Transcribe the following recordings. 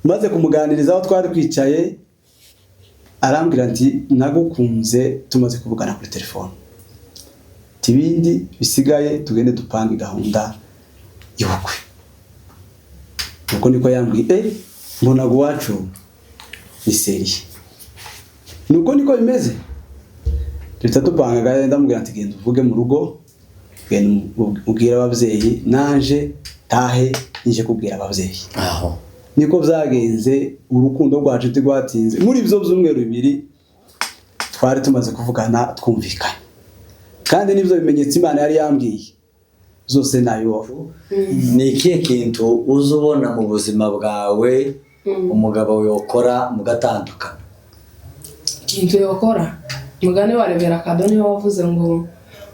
Maze kumuganiriza aho twari twicaye, arambwira ati: "Nagukunze tumaze kuvugana kuri telefone." Ati: "Ibindi bisigaye tugende dupange gahunda y'ubukwe." Nuko niko yambwiye. Mbonaga iwacu ni sérieux, nuko niko bimeze. Duhita dupanga gahunda. Ndamubwira ati: "Genda uvuge mu rugo, genda ubwire ababyeyi, naje tahe nije kubwira ababyeyi." Aho. Niko byagenze. Urukundo rwacu ntirwatinze. Muri ibyo byumweru 2 twari tumaze kuvugana, twumvikanye, kandi n'ibyo bimenyetso Imana yari yambwiye zose nabibona. Ni ikihe kintu uza ubona mu buzima bwawe umugabo yokora mugatandukana? Ikintu yokora, umugani wa Rebera Kado niwe wavuze ngo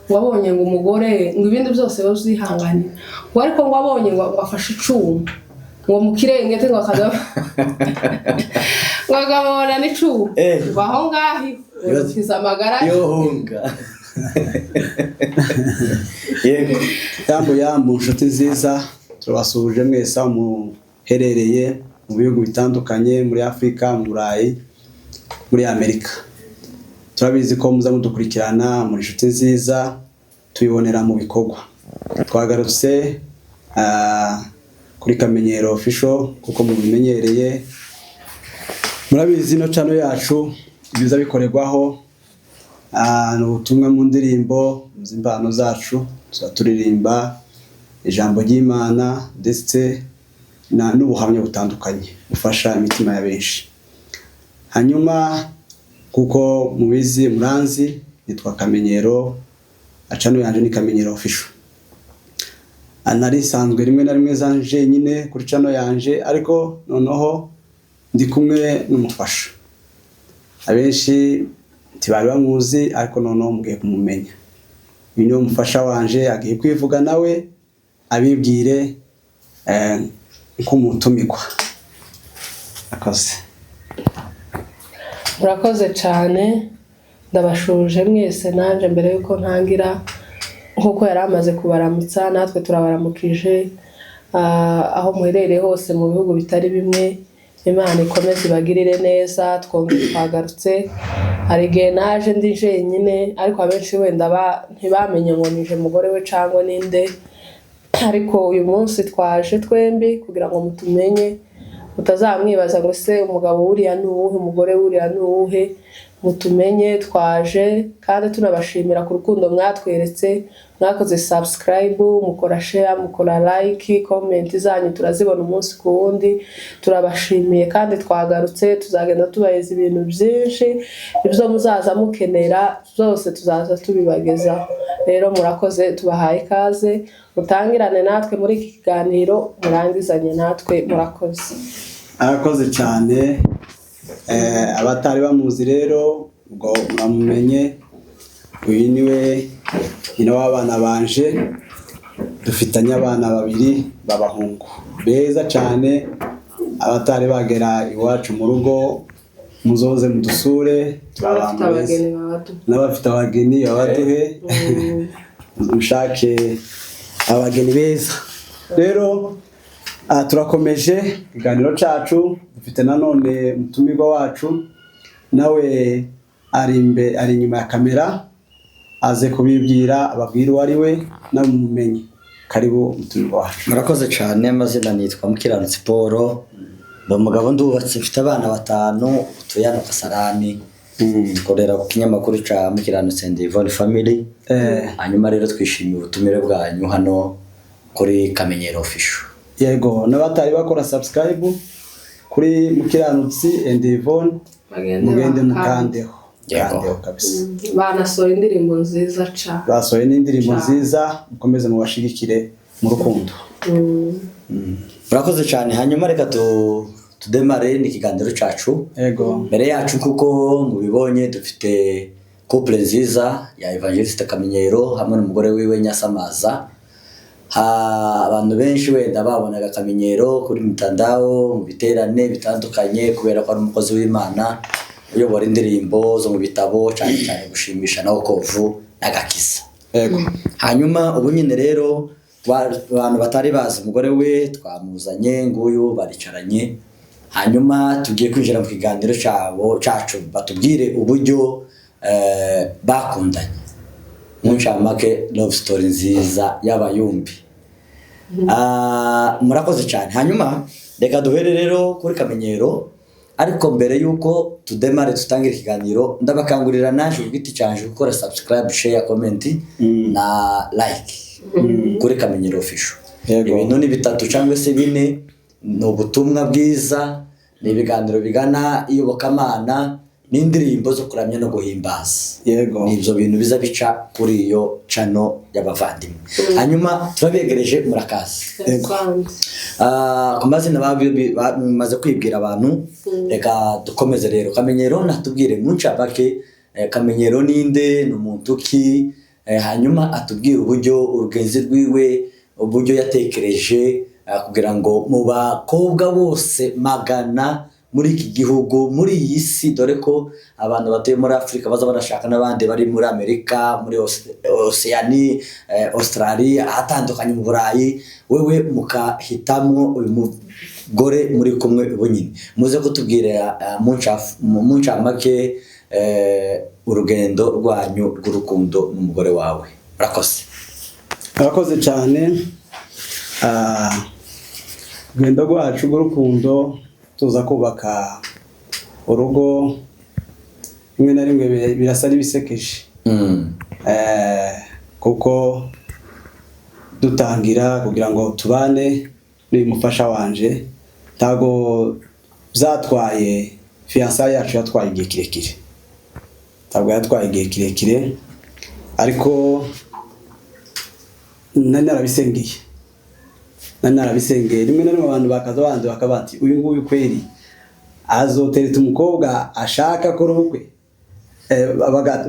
wabonye ngo umugore ngo ibindi byose bazihanganira, ngo ariko ngo abonye ngo afashe icuma ngo mu kirengete, ngo akajya ngo akamubona n'icuma, ngo aho ngaho ukiza amagara. Yohunga, yego. Yambu yambu, inshuti nziza, turabasuhuje mwese aho muherereye mu bihugu bitandukanye, muri Afurika, mu Burayi, muri Amerika. Turabizi ko muza mudukurikirana, muri inshuti nziza, tubibonera mu bikorwa. Twagarutse kuri Kamenyero Official kuko mubimenyereye, murabizi ino channel yacu ibiza bikorerwaho ni ubutumwa mu ndirimbo z'impano zacu. Tuba turirimba ijambo ry'Imana ndetse n'ubuhamya butandukanye bufasha imitima ya benshi. Hanyuma kuko mubizi, muranzi, nitwa Kamenyero, channel yanjye ni Kamenyero Official. Nari nsanzwe rimwe na rimwe zanje nyine kuri channel yanje, ariko noneho ndi kumwe n'umufasha. Abenshi ntibari bamuzi, ariko noneho mugiye kumumenya. Uyu niwe mufasha wanje, agiye kwivuga nawe abibwire nk'umutumigwa akoze. Murakoze cyane, ndabashuje mwese. Nanjye mbere y'uko ntangira, nk'uko yari amaze kubaramutsa, natwe turabaramukije aho muherereye hose mu bihugu bitari bimwe. Imana ikomeze ibagirire neza. Twongeye twagarutse. Hari igihe naje ndi jenyine, ariko abenshi wenda ntibamenye ngo nije mugore we cyangwa ninde, ariko uyu munsi twaje twembi kugira ngo mutumenye, mutazamwibaza ngo: "Se umugabo wuriya ni uwuhe? Umugore wuriya ni uwuhe?" Mutumenye. Twaje kandi tunabashimira ku rukundo mwatweretse. Mwakoze subscribe, mukora share, mukora like, comment zanyu turazibona umunsi ku wundi. Turabashimiye kandi twagarutse. Tuzagenda tubaheza ibintu byinshi, ibyo muzaza mukenera byose tuzaza tubibagezaho. Rero murakoze, tubahaye ikaze, mutangirane natwe muri iki kiganiro, murangizanye natwe. Murakoze. Arakoze cyane. Abatari bamuzi rero ubwo muramumenye. Uyu niwe nyina w'abana banje. Dufitanye abana babiri b'abahungu beza cyane. Abatari bagera iwacu mu rugo, muzoze mudusure, turi n'abafite abantu beza. Abageni babadu N'abafite abageni babaduhe, mushake abageni beza. Rero turakomeje ikiganiro cyacu. Dufite nanone umutumirwa wacu, nawe ari imbere, ari inyuma ya kamera, aze kubibwira, ababwira uwo ari we namumenye. Karibu, umutumirwa wacu. Murakoze cyane. Amazina nitwa Mukiranutsi Paul, ndi umugabo, ndubatse, mfite abana batanu, utuye hano Kasarani, dukorera ku kinyamakuru cya Mukiranutsi and Yvonne Family. Hanyuma rero twishimiye ubutumire bwanyu hano kuri Kamenyero Official. Yego, n'abatari bakora subscribe kuri Mukiranutsi and Yvonne, bagende mugende bakande. Mukandeho. Yego. Kandeho kabisa. Banasohoye indirimbo nziza cyane. Basohoye n'indirimbo Cyane. nziza. Mukomeze mubashigikire mu rukundo. Murakoze cyane. Hanyuma reka tudemare n'ikiganiro cyacu. Yego. Mbere yacu, kuko mubibonye, dufite couple nziza ya Evangeliste Kamenyero hamwe n'umugore wiwe Nyasamaza. Abantu benshi wenda babonaga Kamenyero kuri mitandao, mu biterane bitandukanye, kubera ko ari umukozi w'Imana uyobora indirimbo zo mu bitabo, cyane cyane gushimisha na wokovu n'agakiza. Hanyuma ubu nyine rero abantu batari bazi umugore we twamuzanye, nguyu baricaranye. Hanyuma tugiye kwinjira mu kiganiro cyabo cyacu, batubwire uburyo bakundanye, mu ncamake love story nziza y'abayumbi. Murakoze cyane. Hanyuma reka duhere rero kuri Kamenyero, ariko mbere y'uko tudemare dutangira ikiganiro, ndabakangurira naje ku giti cyanjye gukora subscribe, share, comment na like kuri Kamenyero Official. Ibintu ni bitatu cyangwa se bine: ni ubutumwa bwiza, ni ibiganiro bigana iyobokamana, n'indirimbo zo kuramya no guhimbaza. Ni ibyo bintu biza bica kuri iyo channel y'abavandimwe. Hanyuma turabegereje, murakaza. Asante. Ku mazina bamaze kwibwira abantu, reka dukomeze rero. Kamenyero natubwire mu ncamake, Kamenyero ninde, ni umuntu ki? Hanyuma atubwire uburyo urugenzi rwiwe, uburyo yatekereje kugira ngo mu bakobwa bose magana muri iki gihugu, muri iyi si, dore ko abantu batuye muri Afurika baza barashaka n'abandi bari muri Amerika, muri Oceania, Australia, ahatandukanye mu Burayi, wewe mukahitamwo uyu mugore muri kumwe ubu nyine. Muze kutubwira mu ncamake urugendo rwanyu rw'urukundo n'umugore wawe. Murakoze. Murakoze cyane. Urugendo rwacu rw'urukundo, tuza kubaka urugo, rimwe na rimwe birasa n'ibisekeje. Kuko dutangira kugira ngo tubane n'uyu mufasha wanje, ntabwo byatwaye, fiançailles yacu yatwaye igihe kirekire, ntabwo yatwaye igihe kirekire, ariko nari narabisengeye, nari narabisengeye. Rimwe na rimwe abantu bakaza banze, bakaba bati: "Uyu nguyu kweri azotereta umukobwa ashaka akora ubukwe?"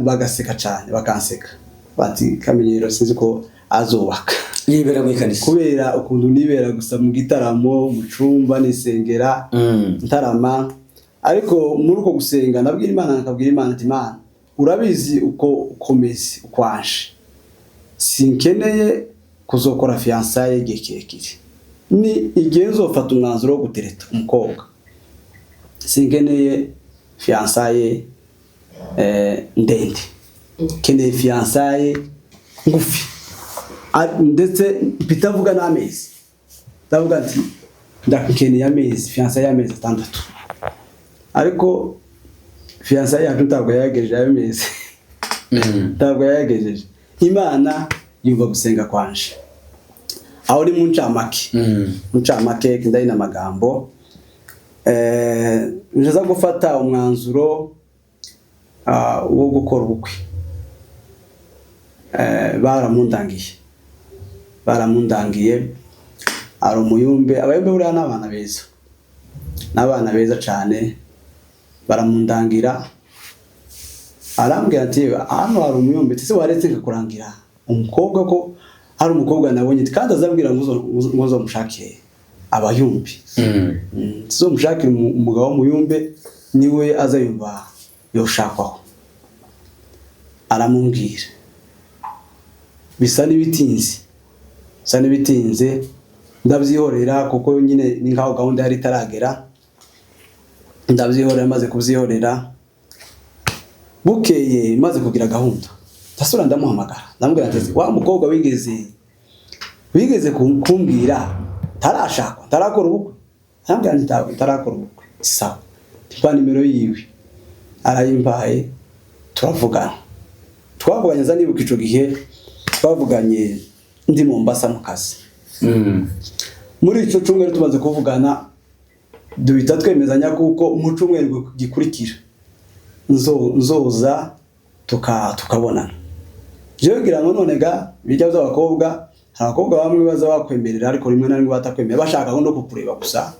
Bagaseka cyane, bakanseka bati: "Kamenyero sinzi ko azubaka." Yibera mu ikanisa. Kubera ukuntu nibera gusa mu gitaramo, mu cumba, nisengera, ntarama. Ariko muri uko gusenga ndabwira Imana, nkabwira Imana ati: "Imana, urabizi uko ukomeze ukwanje, sinkeneye kuzokora fiançailles igihe kirekire. Ni igihe nzofata umwanzuro wo gutereta umukobwa, sinkeneye fiançailles ndende, nkeneye fiançailles ngufi." Ndetse mpita mvuga n'amezi, ndavuga nti: "Ndakeneye amezi, fiançailles y'amezi 6." Ariko fiançailles yacu ntabwo yayagejeje ayo mezi, ntabwo yayagejeje. Imana yumva gusenga kwanje. Aho ni mu ncamake. Mu ncamake ndari amagambo, nza gufata umwanzuro wo gukora ubukwe. Baramundangiye, baramundangiye, ari umuyumbe. Abayumbe buriya ni abana beza, ni abana beza cyane. Baramundangira, arambwira ati: "Hano hari umuyumbe." Ati: "Se waretse nkakurangira umukobwa, ko hari umukobwa nabonye?" Kandi azambwira ngo ngo uzomushakire abayumbi, tuzomushakire umugabo w'umuyumbe, niwe azayumva yoshakwaho. Aramubwira, bisa n'ibitinze, bisa n'ibitinze, ndabyihorera kuko nyine ni nkaho gahunda yari itaragera. Ndabyihorera. Maze kubyihorera, bukeye maze kugira gahunda, ndasubira ndamuhamagara, ndamubwira ati: "Wa mukobwa wigeze kumbwira ntarashakwa, ntarakora ubukwe?" Arambwira ati: "Ntabwo ntarakora ubukwe." Sawa, mpa nimero yiwe. Arayimpaye, turavugana. Twavuganye, nza nibuka ico gihe twavuganye ndi Mombasa mu kazi. Muri ico cyumweru tumaze kuvugana, duhita twemezanya kuko mu cyumweru gikurikira nzoza tukabonana. Jewe ngira ngo none ga bijya by'abakobwa, hari abakobwa bamwe baza bakwemerera, ariko rimwe na rimwe batakwemerera, bashaka no kukureba gusa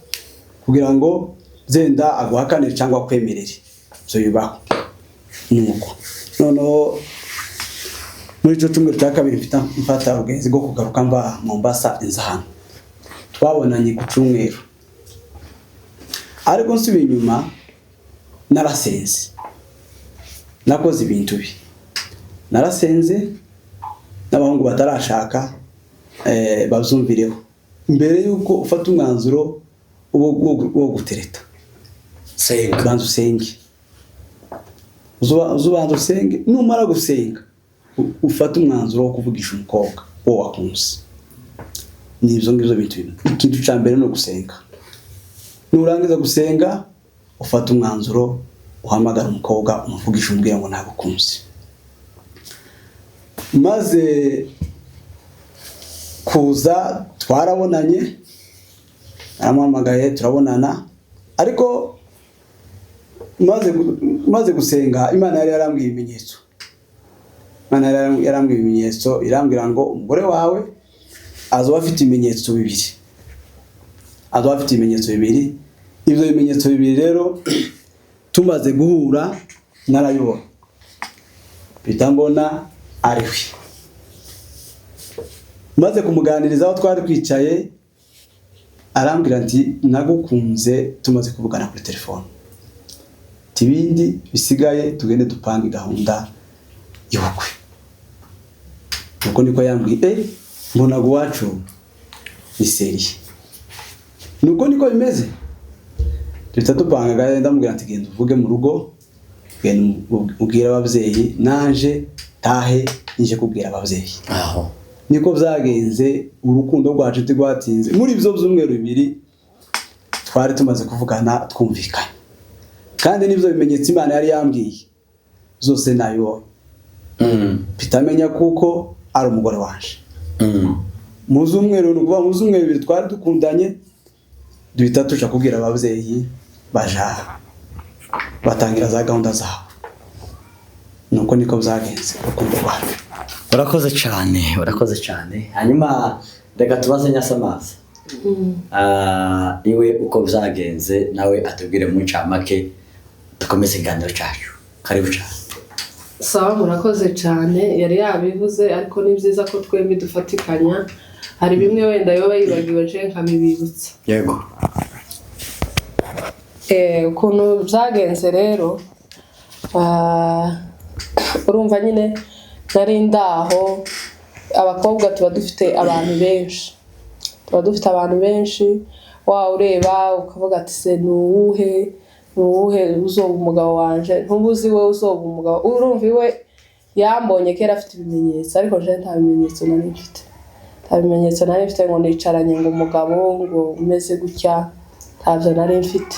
kugira ngo zenda aguhakanire cyangwa akwemerere. Ibyo bibaho. Nuko noneho muri icyo cyumweru cya kabiri mfata ubugenzi bwo kugaruka mva Mombasa inza hano. Twabonanye ku cyumweru, ariko nsubiye inyuma narasenze, nakoze ibintu bi narasenze. N'abahungu batarashaka babyumvireho, mbere y'uko ufata umwanzuro wo gutereta. Senga. Banza usenge. Uzubanza usenge, numara gusenga ufate umwanzuro wo kuvugisha umukobwa uwo wakunze. Ni ibyo ngibyo bintu bibiri. Ikintu cya mbere ni ugusenga. Nurangiza gusenga ufate umwanzuro, uhamagara umukobwa umuvugisha, umubwira ngo nagukunze. Maze kuza twarabonanye, naramuhamagaye turabonana, ariko maze gusenga Imana yari yarambwiye ibimenyetso. Imana yari yarambwiye ibimenyetso, irambwira ngo umugore wawe azoba afite ibimenyetso bibiri, azoba afite ibimenyetso bibiri. Ibyo bimenyetso bibiri rero tumaze guhura narabibona, mpita mbona ari we. Maze kumuganiriza aho twari twicaye, arambwira ati nagukunze tumaze kuvugana kuri telefone, ati ibindi bisigaye tugende dupange gahunda y'ubukwe. Nuko niko yambwiye, mbona iwacu ni sérieux. Nuko niko bimeze, duhita dupanga gahunda. Ndamubwira ati genda uvuge mu rugo, genda ubwire ababyeyi, naje tahe nije kubwira ababyeyi. Aho. Niko byagenze. Urukundo rwacu ntirwatinze, muri ibyo byumweru 2 twari tumaze kuvugana twumvikanye, kandi n'ibyo bimenyetso Imana yari yambwiye zose nabibonye, mpita menya kuko ari umugore wanje. Mu z'umweru, ni ukuvuga mu z'umweru 2 twari dukundanye, duhita tuja kubwira ababyeyi, baja batangira za gahunda zabo. Nuko niko byagenze urukundo rwacu. Urakoze cyane, urakoze cyane. Hanyuma reka tubaze Nyasamaza. Iwe uko byagenze, nawe atubwire mu ncamake, dukomeze ikiganiro cyacu. Karibu cyane. Sawa, murakoze cyane. Yari yabivuze, ariko ni byiza ko twembi dufatikanya. Hari bimwe wenda yoba yibagiwe, je nkabibibutsa. Yego. Ukuntu byagenze rero, urumva nyine nari ndaho. Abakobwa tuba dufite abantu benshi, tuba dufite abantu benshi, wa ureba ukavuga ati se ni uwuhe, ni uwuhe uzoba umugabo wanje? Ntubuzi we uzoba umugabo. Urumva iwe yambonye kera afite ibimenyetso, ariko je nta bimenyetso nari mfite, nta bimenyetso nari mfite ngo nicaranye ngo umugabo ngo umeze gutya, ntabyo nari mfite.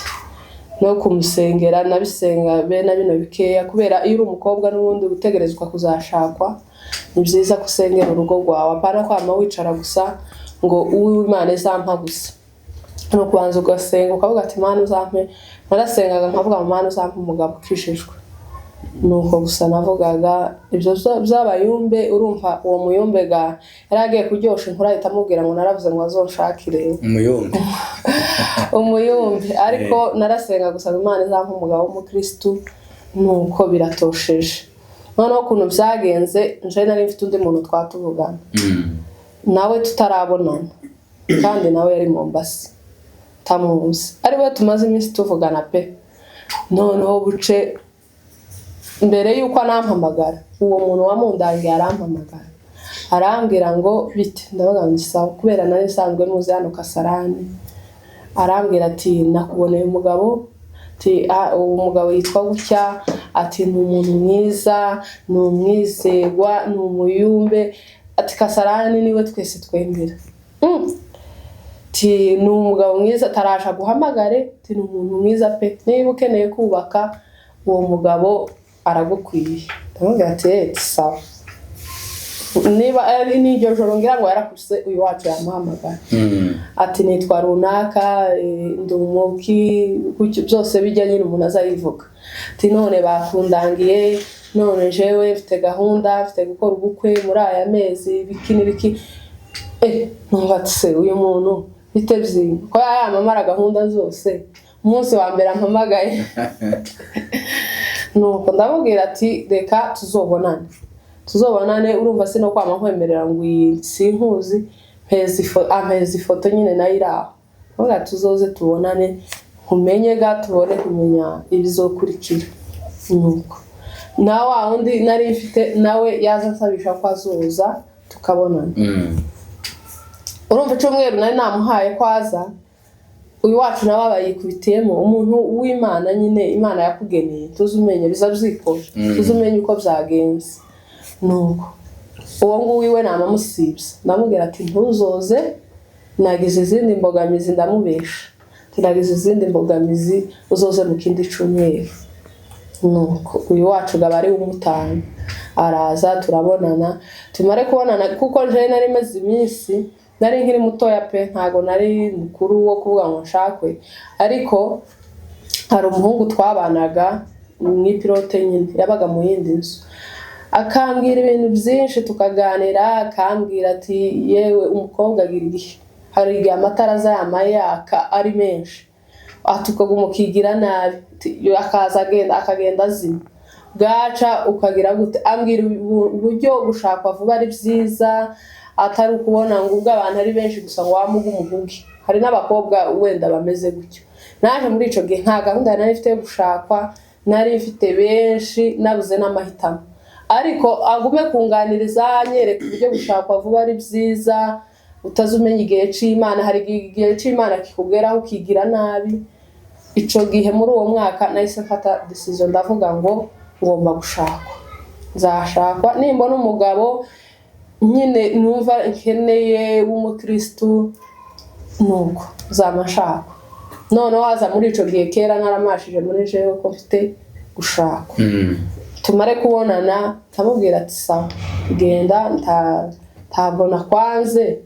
No kumusengera nabisenga bene bino bikeya, kubera iyo uri umukobwa n'ubundi gutegerezwa kuzashakwa, ni byiza ko usengera urugo rwawe, apana kwama wicara gusa ngo uwo Imana izampa gusa. Ni ukubanza ugasenga ukavuga ati Mana uzampe. Narasengaga nkavuga ngo Mana uzampe umugabo ukishijwe, nuko gusa navugaga ibyo by'abayumbe. Urumva uwo muyumbe ga yari agiye kuryosha inkuru, ahita amubwira ngo naravuze ngo azonshakire Umuyumbe. umuyumbe. Ariko narasenga gusa ngo Imana izampe umugabo w'umukristu, nuko biratosheje. Noneho ukuntu byagenze, nje nari mfite undi muntu twatuvugana nawe tutarabonana, kandi nawe yari Mombasa tamuzi, ari we tumaze iminsi tuvugana pe. Noneho buce mbere y'uko anampamagara, uwo muntu wamundangiye arampamagara, arambwira ngo bite? Ndavuga ngo ni sawa, kubera nari nsanzwe muzi hano Kasarani. Arambwira ati nakuboneye umugabo, ati "Ah, uwo mugabo yitwa gutya," ati ni umuntu mwiza, ni umwizerwa, ni umuyumbe, ati Kasarani niwe twese twemera. Ati ni umugabo mwiza, tarasha guhamagare, ati ni umuntu mwiza pe, niba ukeneye kubaka uwo mugabo aragukwiye. Ndamubwira ati "Eh, sawa." Niba ari n'iryo joro ngira ngo yarakuse, uyu wacu yamuhamagara, ati nitwa runaka, ndi umuki gutyo, byose bijya nyine umuntu azayivuga. Ati none bakundangiye, none jewe mfite gahunda, mfite gukora ubukwe muri aya mezi, biki n'ibiki. Numva ati se uyu muntu bite byinshi ko yamamara gahunda zose umunsi wa mbere ampamagaye? Nuko ndamubwira ati reka tuzobonane, tuzobonane. Urumva si no kwama nkwemerera ngo iyi sinkuzi, ampeza ifoto nyine nayo iri aho. Ndavuga ati tuzoze tubonane nkumenye ga, tubone kumenya ibizokurikira. Nuko na wa wundi nari mfite nawe yaza ansabisha ko azoza tukabonana. Urumva icyumweru nari namuhaye ko aza. Uyu wacu nawe aba yikubitiyemo umuntu w'Imana nyine, Imana yakugeneye tuzi umenye biza byikora, tuzi umenye uko byagenze. Nuko uwo nguwo iwe namamusibye, ndamubwira ati ntuzoze, nagize izindi mbogamizi, ndamubesha ati nagize izindi mbogamizi, uzoze mu kindi cyumweru. Nuko uyu wacu gaba ari umutanu, araza turabonana. Tumare kubonana, kuko nje nari maze iminsi nari nkiri mutoya pe, ntago nari mukuru wo kuvuga ngo nshakwe, ariko hari umuhungu twabanaga mu ipilote nyine, yabaga mu yindi nzu, akambwira ibintu byinshi tukaganira, akambwira ati yewe umukobwa agira igihe, hari igihe amatara aza yama yaka ari menshi, ati ukaguma ukigira nabi, ati, akaza agenda akagenda azima, bwaca ukagira gute. Ambwira uburyo gushakwa vuba ari byiza, atari ukubona ngo ubwo abantu ari benshi gusa ngo wamuge umuhuge. Hari n'abakobwa wenda bameze gutyo. Naje muri ico gihe nta gahunda nari mfite yo gushakwa, nari mfite benshi nabuze n'amahitamo, ariko agume kunganiriza anyereka uburyo gushakwa vuba ari byiza, utazi umenya igihe c'Imana, hari igihe c'Imana kikugeraho ukigira nabi. Ico gihe muri uwo mwaka nahise mfata decision, ndavuga ngo ngomba gushakwa, nzashakwa nimbona umugabo nyine numva nkeneye w'umukristu, nuko nzaba nshakwa. Noneho haza muri ico gihe kera naramashije muri jewe ko mfite gushakwa. Tumare kubonana ndamubwira ati sawa genda, ntabwo nakwanze,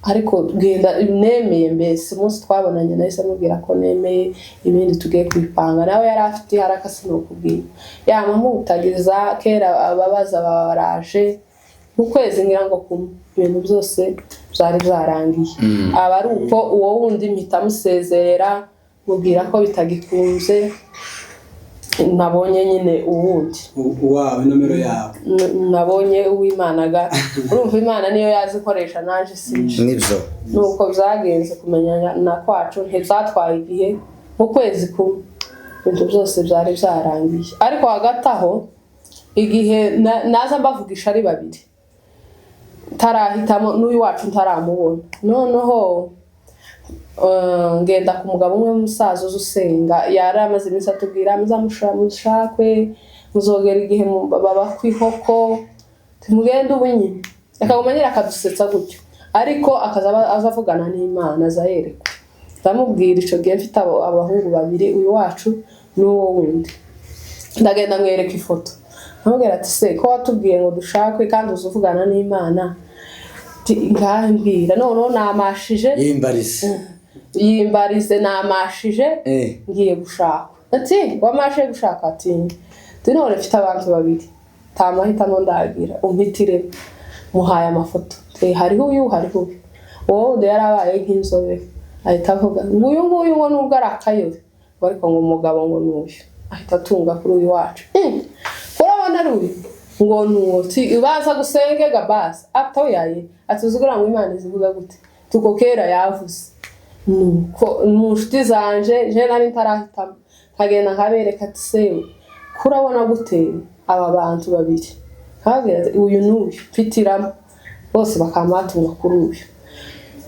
ariko genda nemeye. Mbese umunsi twabonanye nahise amubwira ko nemeye, ibindi tugiye kubipanga. Nawe yari afite iharaka sinokubwira, yamamutagiza kera ababaza baba baraje mu kwezi ngira ngo kumwe, ibintu byose byari byarangiye. Aba ari uko uwo wundi mpita musezerera, mubwira ko bitagikunze, nabonye nyine uwundi. Wawe nomero yawe. Nabonye uwimanaga. Urumva Imana niyo yazi ikoresha, naje sinje. Nibyo. Nuko byagenze kumenyana kwacu ntibyatwaye igihe, mu kwezi kumwe ibintu byose byari byarangiye. Ariko hagati aho igihe naza mbavugisha ari babiri, ntarahitamo n'uyu wacu ntaramubona. Noneho ngenda ku mugabo umwe w'umusaza uzi usenga, yari amaze iminsi atubwira muzamushakwe, muzogera igihe baba ku ihoko, tumugende ubu nyine, akaguma nyine akadusetsa gutyo, ariko akaza aza avugana n'Imana, aza yerekwa. Ndamubwira ico gihe mfite abahungu babiri, uyu wacu n'uwo wundi. Ndagenda mwereka ifoto, ndamubwira ati se ko watubwiye ngo dushakwe kandi uzi uvugana n'Imana, ngahe mbwira. Noneho namashije. Yimbarize. Yimbarize, namashije ngiye gushaka. Ati wamashe gushaka? Ati ndi none mfite abantu babiri, nta mahitamo ndagira, umpitire. Muhaye amafoto. Hariho uyu, hariho uyu. Uwo wundi yarabaye nk'inzobe, ahita avuga ngo uyu nguyu ngo nubwo ari akayobe ngo ariko ngo umugabo ngo ni uyu, ahita atunga kuri uyu wacu. Urabona ari uyu ngo ni uwo baza gusengega basi atoyaye atuzugura ngo Imana izivuga gute, tuko kera yavuze. Nuko mu nshuti zanje je nari ntarahitamo, nkagenda nkabereka ati sewe kurabona gute aba bantu babiri, nkababwira ati uyu n'uyu mfitiramo, bose bakamatunga kuri uyu.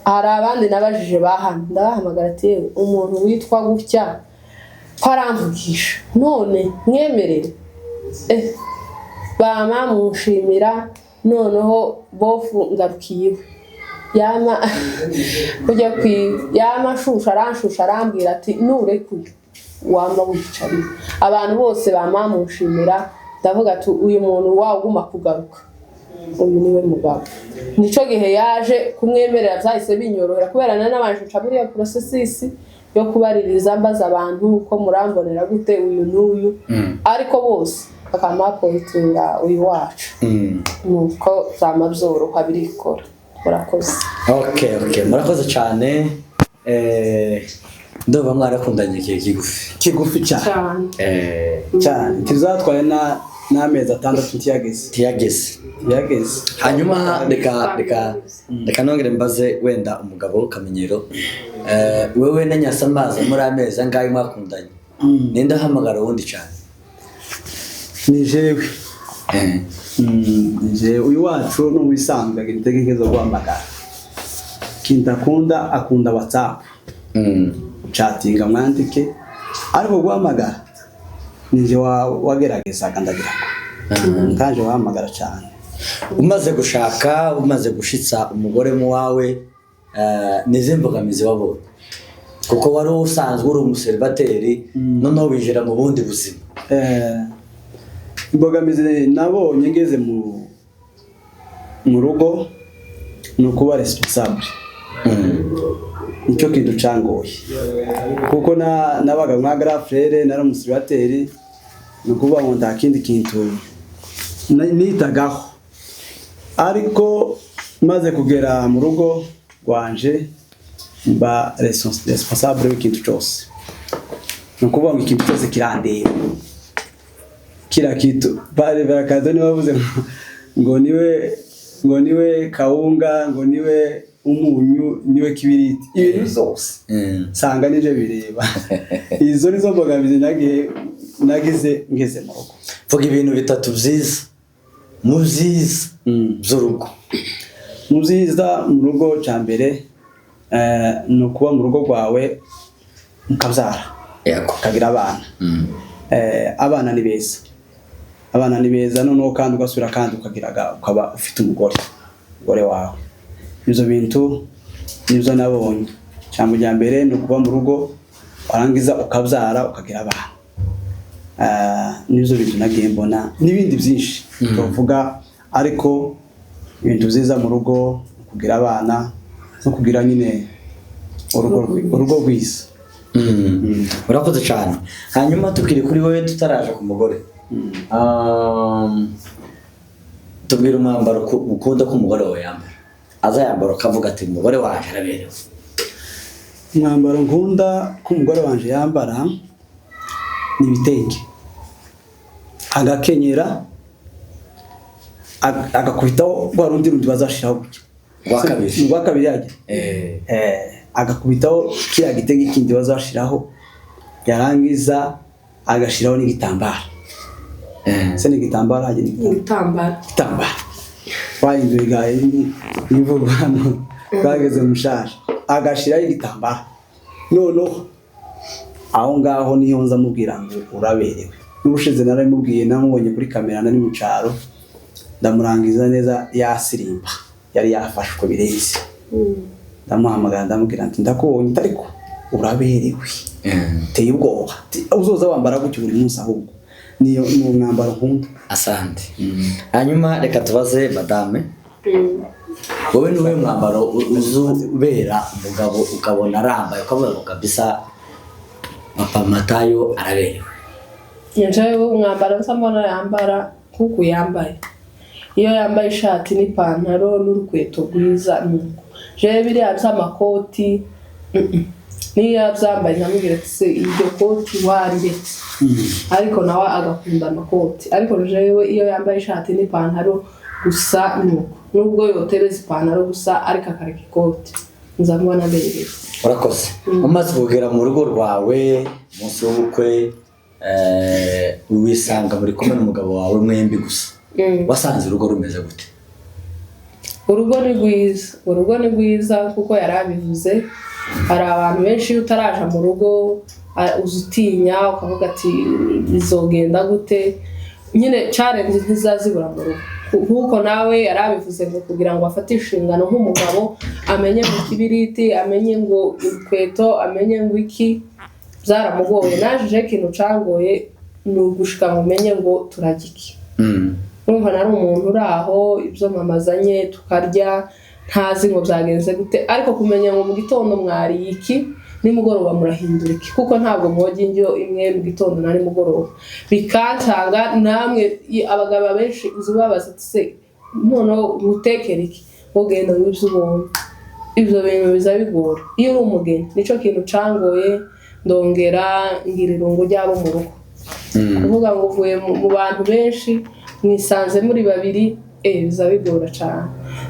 Hari abandi nabajije ba hano, ndabahamagara ati yewe umuntu witwa gutya ko aramvugisha none mwemerere, bama munshimira. Noneho bofu ngarukiye iwe, yama kujya kwiga, yama ashusha aranshusha, arambwira ati nurekuye wama wicariye. Abantu bose bama munshimira, ndavuga ati uyu muntu waguma kugaruka, uyu niwe mugabo. Nico gihe yaje kumwemerera byahise binyorohera, kubera nari nabanje nca muri iyo processus yo kubaririza, mbaza abantu ko murambonera gute uyu n'uyu, ariko bose bakamapointinga uyu wacu. Nuko byama byoroha birikora. Murakoze. Okay, murakoze cyane. Ndumva mwarakundanye igihe kigufi. Kigufi cyane. Cyane. Cyane, ntizatwaye n'amezi 6 ntiyageze. Ntiyageze. Ntiyageze. Hanyuma reka reka reka nongere mbaze wenda umugabo Kamenyero, wewe na Nyasamaza muri amezi angahe mwakundanye? Ninde ahamagara uwundi cyane? Ni jewe. Ni jewe. Uyu wacu ni uwisanzwe agira intege nke zo guhamagara. Ikintu akunda, akunda WhatsApp. Chatinga, mwandike, ariko guhamagara ninjye wageragezaga, ndagira ngo ntaje wahamagara cyane. Umaze gushaka, umaze gushitsa umugore mu wawe, ni izihe mbogamizi wabonye, kuko wari usanzwe uri umuseribateri, noneho winjira mu bundi buzima? Imbogamizi nabonye ngeze mu rugo ni ukuba responsable. Nicyo kintu cangoye, kuko nabaga nka grand frère, nari umuseribateri, ni ukuvuga ngo nta kindi kintu nitagaho. Ariko maze kugera mu rugo rwanje, mba responsable w'ikintu cyose. Ni ukuvuga ngo ikintu cyose kirandeba, kila kitu. Bale barakaza niwe bavuze ngo niwe kawunga, ngo niwe umunyu, niwe kibiriti, ibintu byose nsanga nivyo bireba. Izo nizo mbogamizi nagiye nagize ngeze mu rugo. Vuga ibintu bitatu byiza, mu byiza by'urugo. Mu byiza mu rugo, cya mbere ni ukuba mu rugo rwawe mukabyara, ukagira abana. Abana ni beza, abana ni beza. Noneho kandi ugasubira kandi ukagira ukaba ufite umugore wawe. Ibyo bintu nibyo nabonye. Ijambo rya mbere ni ukuba mu rugo, warangiza ukabyara, ukagira abana. Nibyo bintu nagiye mbona n'ibindi byinshi tuvuga, ariko ibintu byiza mu rugo ni kugira abana no kugira nyine urugo rwiza. Urakoze cyane. Hanyuma tukiri kuri wowe, tutaraje ku mugore, tubwire umwambaro ukunda ko umugore wawe yambara, aza yambara ukavuga ati: "Umugore wanjye araberewe." Umwambaro nkunda ko umugore wanje yambara ni ibitenge, agakenyera, agakubitaho rwa rundi bazashiraho gutya. Rwa kabiri. Rwa kabiri yagira. Agakubitaho kiriya gitenge kindi bazashiraho, yarangiza agashiraho n'igitambaro. Se ni igitambaro hagira igitambaro? Igitambaro. Igitambaro bahinduye gahe imvugo hano twageze mu mushasha. Agashiraho igitambaro, noneho aho ngaho niyo nza mubwira ngo uraberewe. N'ubushize naramubwiye, namubonye kuri kamera nari mu cyaro, ndamurangiza neza, yasirimba, yari yafashwe birenze. Ndamuhamagara, ndamubwira nti: "Ndakubonye, ariko uraberewe, uteye ubwoba." Ati: "Uzoza wambara gutyo buri munsi." Ahubwo niyo ni umwambaro nkunda. Asante. Hanyuma reka tubaze madame. Wowe ni wowe mwambaro uzubera umugabo, ukabona arambaye ukavuga ngo kabisa papa Matayo araberewe? Njyewe umwambaro nsa mbona yambara nk'uku yambaye, iyo yambaye ishati n'ipantaro n'urukweto rwiza, nuko jewe biriya by'amakoti, Niyo yabyambaye nkamubwira ati: "Se iryo koti wariretse?" Ariko nawe agakunda amakoti. Ariko jewe iyo yambaye ishati n'ipantaro gusa, nuko nubwo yotereza ipantaro gusa ariko akareka ikoti, nza mbona aberewe. Urakoze. Umaze kugera mu rugo rwawe umunsi w'ubukwe, wisanga muri kumwe n'umugabo wawe mwembi gusa, wasanze urugo rumeze gute? Urugo ni rwiza, urugo ni rwiza kuko yari abivuze. Hari abantu benshi iyo utaraja mu rugo, uza utinya, ukavuga ati: "Bizogenda gute?" Nyine challenge ntizazibura mu rugo. Nk'uko nawe yari abivuze ngo kugira ngo afate inshingano nk'umugabo, amenye ngo ikibiriti, amenye ngo urukweto, amenye ngo iki, byaramugoye. Naje ikintu cangoye ni ugushika ngo umenye ngo turarya iki. Urumva nari umuntu uri aho, ibyo mama azanye tukarya, ntazi ngo byagenze gute. Ariko kumenya ngo mu gitondo mwariye iki, nimugoroba murahindura iki, kuko ntabwo mwoga indyo imwe mu gitondo na nimugoroba, bikancanga. Namwe abagabo benshi uzi ubabaza ati: "Se noneho mutekere iki?" Ugenda ngo ibyo ubonye. Ibyo bintu biza bigora iyo uri umugeni. Nicyo kintu cangoye. Ndongera ngira irungu ry'abo mu rugo, kuvuga ngo uvuye mu bantu benshi, mwisanze muri babiri, biza bigora cyane.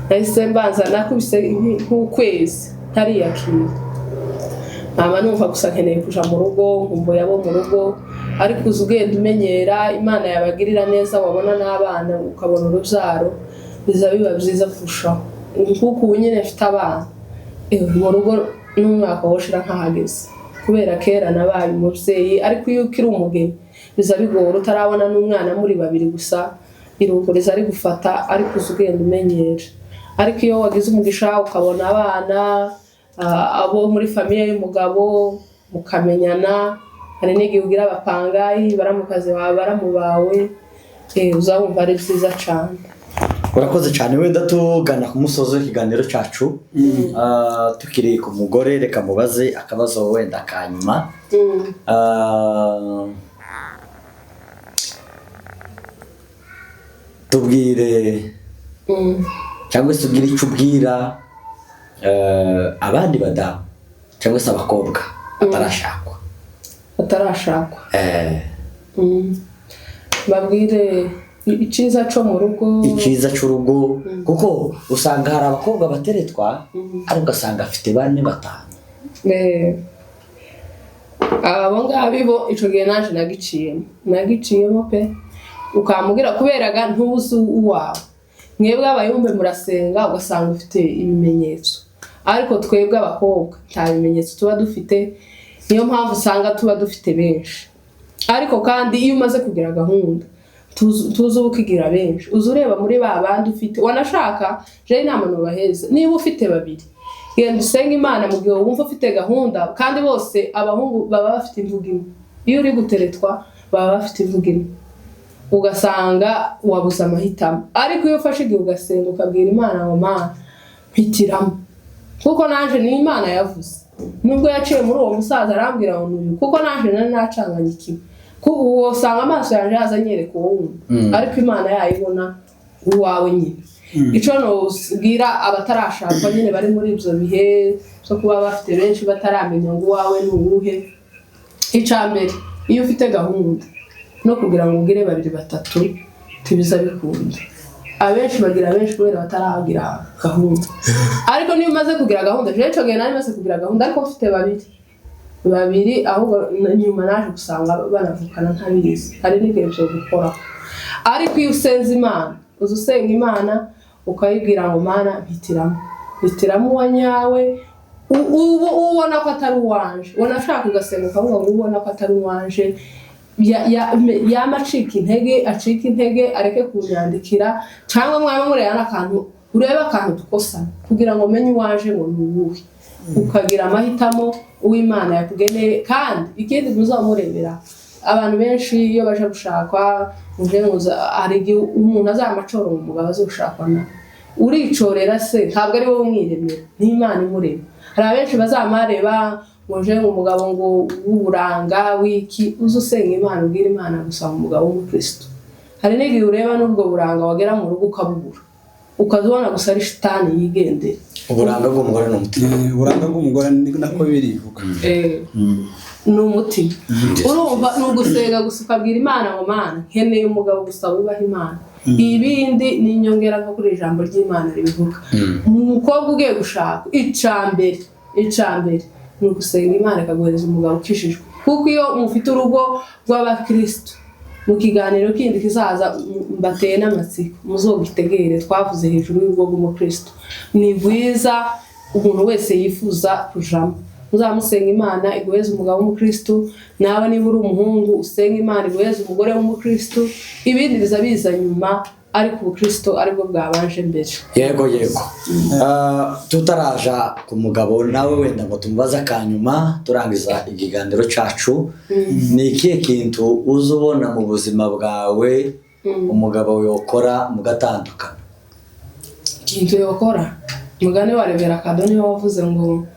Nahise mbanza nakubise nk'ukwezi ntariyakira, nkaba numva gusa nkeneye kuja mu rugo, nkumbuye abo mu rugo. Ariko uza ugenda umenyera, Imana yabagirira neza, wabona n'abana, ukabona urubyaro, biza biba byiza kurushaho. Kuko ubu nyine mfite abana, mu rugo. N'umwaka woshira nkahageze, kubera kera nabaye umubyeyi. Ariko iyo ukiri umugeni biza bigora, utarabona n'umwana muri babiri gusa, irungu riza rigufata, ariko uza ugenda umenyera. Ariko iyo wagize umugisha ukabona abana, abo muri famille y'umugabo mukamenyana, hari n'igihe ugira abapangayi, baramukazi bawe, baramu bawe, uza wumva ari byiza cyane. Urakoze cyane. Wenda tugana ku musozi w'ikiganiro cyacu, tukiri ku mugore, reka mubaze akabazo wenda ka nyuma. Tubwire cyangwa se ubwire icyo ubwira abandi badamu cyangwa se abakobwa batarashakwa. Batarashakwa. Babwire icyiza cyo mu rugo. Icyiza cy'urugo, kuko usanga hari abakobwa bateretwa, ariko ugasanga afite bane, batanu. Abo ngabo bo icyo gihe naje nagiciyemo pe. Ukamubwira kuberaga ntuzi uwawe. Mwebwe abayumbe murasenga, ugasanga ufite ibimenyetso, ariko twebwe abakobwa nta bimenyetso tuba dufite. Niyo mpamvu usanga tuba dufite benshi. Ariko kandi iyo umaze kugira gahunda, tuzi uba ukigira benshi, uza ureba muri ba bandi ufite. Wanashaka jewe inama nubaheza, niba ufite babiri, genda usenge Imana mu gihe wumva ufite gahunda. Kandi bose abahungu baba bafite imvugo imwe, iyo uri guteretwa baba bafite imvugo imwe, ugasanga wabuze amahitamo. Ariko iyo ufashe igihe ugasenga, ukabwira Imana ngo: "Mana, mpitiramo," kuko naje ni Imana yavuze, nubwo yaciye muri uwo musaza arambwira ngo nuyu, kuko naje nari nacanganyikiwe. Uwo usanga amaso yanjye yaza anyereka uwo wundi, ariko Imana yayibona uwawe nyine. Icyo nubwira abatarashakwa nyine, bari muri ibyo bihe byo kuba bafite benshi, bataramenya ngo uwawe ni uwuhe: icya mbere, iyo ufite gahunda, no kugira ngo ugire babiri, batatu, ntibiza bikunda. Abenshi bagira benshi kubera bataragira gahunda. Ariko niyo umaze kugira gahunda, jewe icyo gihe nari maze kugira gahunda, ariko mfite babiri babiri, ahubwo nyuma naje gusanga banavukana ntabizi. Hari n'igihe byo gukoraho. Ariko iyo usenze Imana, uza usenga Imana ukayibwira ngo: "Mana, mpitiramo, mpitiramo uwa nyawe." Ubu ubona ko atari uwanje, wanashaka ugasenga ukavuga ngo ubona ko atari uwanje, yama acika intege, acika intege, areke kunyandikira, cyangwa mwaba mureba n'akantu, urebe akantu dukosa kugira ngo umenye uwaje ngo ni uwuhe, ukagira amahitamo uw'Imana yakugeneye. Kandi ikindi muzamurebera, abantu benshi iyo baje gushakwa, muje hari igihe umuntu azamacora umugabo azoshakwa nawe. Uricorera se? Ntabwo ari wowe umwiremera, ni Imana imurema. Hari abenshi bazamareba ngo nje ngo umugabo ngo w'uburanga w'iki. Uze usenga Imana, ubwire Imana gusa umugabo w'umukristo. Hari n'igihe ureba n'ubwo buranga, wagera mu rugo ukabubura, ukazibona gusa ari shitani yigendera. Uburanga bw'umugore ni umutima. Uburanga bw'umugore ni nako birivuga. Ni umutima. Urumva, ni ugusenga gusa ukabwira Imana ngo: "Mana, nkeneye umugabo gusa wubaha Imana." Ibindi ni inyongera, nko kuri ijambo ry'Imana ribivuga. Umukobwa ugiye gushaka, icambere ni ugusenga Imana ikaguhereza umugabo ukishijwe, kuko iyo mufite urugo rw'abakristo, mu kiganiro kindi kizaza mbateye n'amatsiko, muzogitegere, twavuze hejuru y'urugo rw'umukristo, ni rwiza, umuntu wese yifuza kujamo. Muzamusenga Imana iguheze umugabo w'umukristo. Nawe niba uri umuhungu, usenga Imana iguheze umugore w'umukristo. Ibindi biza biza nyuma, ariko ubukristo aribwo bwabanje mbere. Yego. Tutaraja ku mugabo nawe, wenda ngo tumubaze akanyuma turangiza ikiganiro cyacu, ni ikihe kintu uza ubona mu buzima bwawe umugabo yokora mugatandukana? Ikintu yokora, umugani wa Rebera Kado niwe wavuze ngo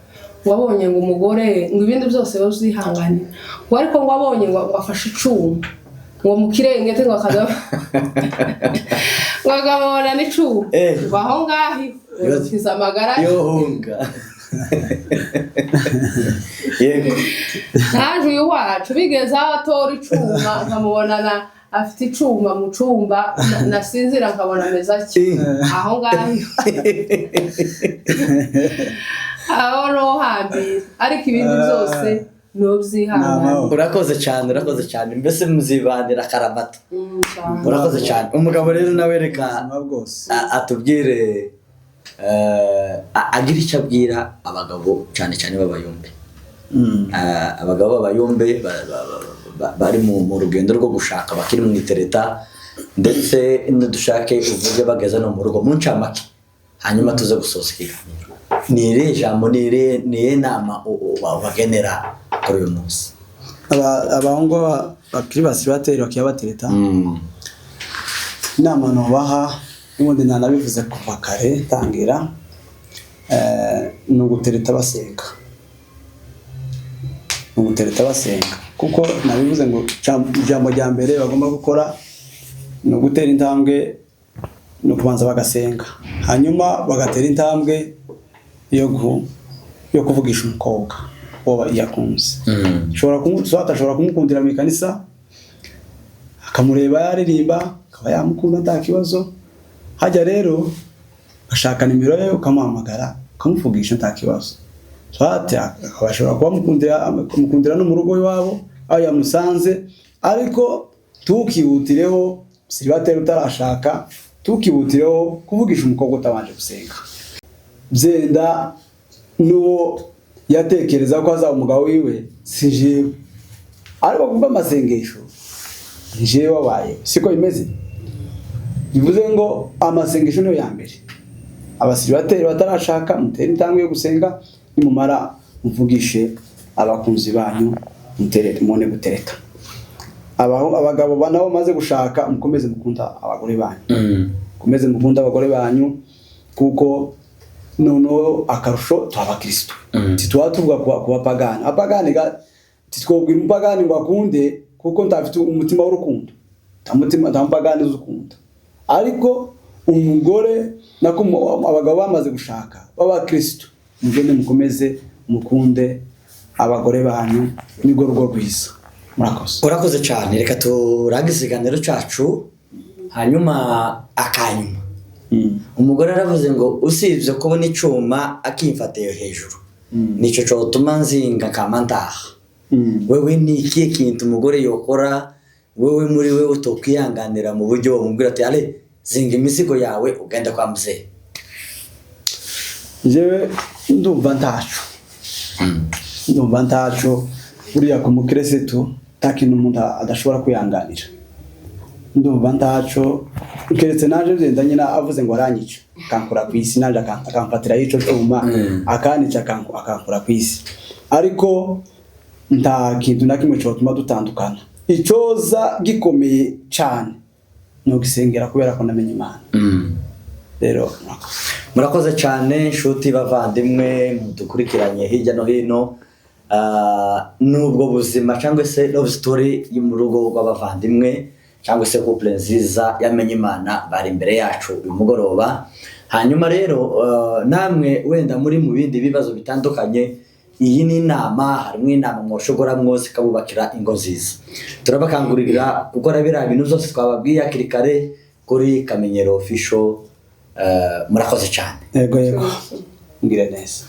wabonye ngo umugore ngo ibindi byose uzihanganira, ngo ariko ngo abonye ngo afashe icuma ngo mu kirengete, ngo akaza ngo akabona n'icuma, ngo aho ngaho ukiza amagara. Yohunga, yego. Naje uyu wacu bigeze aho atora icuma, nkamubonana afite icuma mu cumba, nasinzira nkabona ameze atyo, aho ngaho aho niho hambere. Ariko ibindi byose ni ubyihanganira. Urakoze cyane, urakoze cyane. Mbese muzibanira akaramata. Cyane. Urakoze cyane. Umugabo rero nawe reka Ubuzima bwose. atubwire. Agira icyo abwira abagabo, cyane cyane b'abayumbe. Abagabo b'abayumbe bari mu rugendo rwo gushaka, bakiri mu itereta, ndetse dushake uvuge bageze no mu rugo mu ncamake, hanyuma tuze gusoza ikiganiro. Ni irihe jambo, ni irihe nama ubagenera kuri uyu munsi? Abahungu bakiri basiribateri bakiya batereta, inama nubaha n'ubundi nanabivuze kuva kare tangira, ni ugutereta basenga, ni ugutereta basenga, kuko nabivuze ngo ijambo rya mbere bagomba gukora ni ugutera intambwe, ni ukubanza bagasenga, hanyuma bagatera intambwe yo kuvugisha umukobwa uwo yakunze. Ashobora kumukundira mu ikanisa, akamureba yaririmba, akaba yamukunda nta kibazo. Hajya rero ugashaka nimero ye, ukamuhamagara, ukamuvugisha nta kibazo. Swate akaba ashobora kuba amukundira no mu rugo iwabo aho yamusanze. Ariko ntukihutireho, siribateri utarashaka, ntukihutireho kuvugisha umukobwa utabanje gusenga. Byenda n'uwo yatekereza ko azaba umugabo wiwe si jewe, ariko kubwo amasengesho ni jewe wabaye. Siko bimeze? Bivuze ngo amasengesho niyo ya mbere. Abasiribateri batarashaka, mutere intambwe yo gusenga, nimumara muvugishe abakunzi banyu, mutere mubone gutereta. Abagabo nabo bamaze gushaka, mukomeze mukunda abagore banyu, mukomeze mukunda abagore banyu, kuko noneho akarusho tuba abakristo. Ntituba tuvuga ku bapagani. Abapagani ntitwobwira umupagani ngo akunde, kuko ntafite umutima w'urukundo. Nta mutima, nta mupagani uzi ukunda. Ariko umugore nako abagabo bamaze gushaka b'abakristo, mugende mukomeze mukunde abagore banyu, nirwo rugo rwiza. Murakoze. Urakoze cyane. Reka turangize ikiganiro cyacu. Hanyuma akanyuma, umugore aravuze ngo usibye kubona icyuma akimfatiye hejuru, nicyo cyotuma nzinga kama ntaha. Wewe ni ikihe kintu umugore yokora wewe muri wewe utokwihanganira, mu buryo wamubwira ati: "Ale, zinga imizigo yawe ugende kwa muzehe"? Njyewe ndumva ntaco, ndumva ntaco. Buriya ku mukirisitu nta kintu umuntu adashobora kwihanganira. Ndumva ntaco, keretse naje byenda nyine avuze ngo aranyica, akankura ku isi, naje akamfatira ico cuma, akanica, akankura ku isi. Ariko nta kintu na kimwe cyotuma dutandukana. Icoza gikomeye cyane ni ugisengera, kubera ko namenye Imana. Rero murakoze. Murakoze cyane, nshuti bavandimwe mudukurikiranye hirya no hino. N'ubwo buzima cyangwa se love story yo mu rugo rw'abavandimwe cyangwa se couple nziza yamenye Imana bari imbere yacu uyu mugoroba. Hanyuma rero, namwe wenda muri mu bindi bibazo bitandukanye, iyi ni inama, harimo inama mwoshobora mwose ikabubakira ingo nziza. Turabakangurira gukora biriya bintu byose twababwiye hakiri kare kuri Kamenyero Official. Murakoze cyane. Yego, yego, mbwire neza.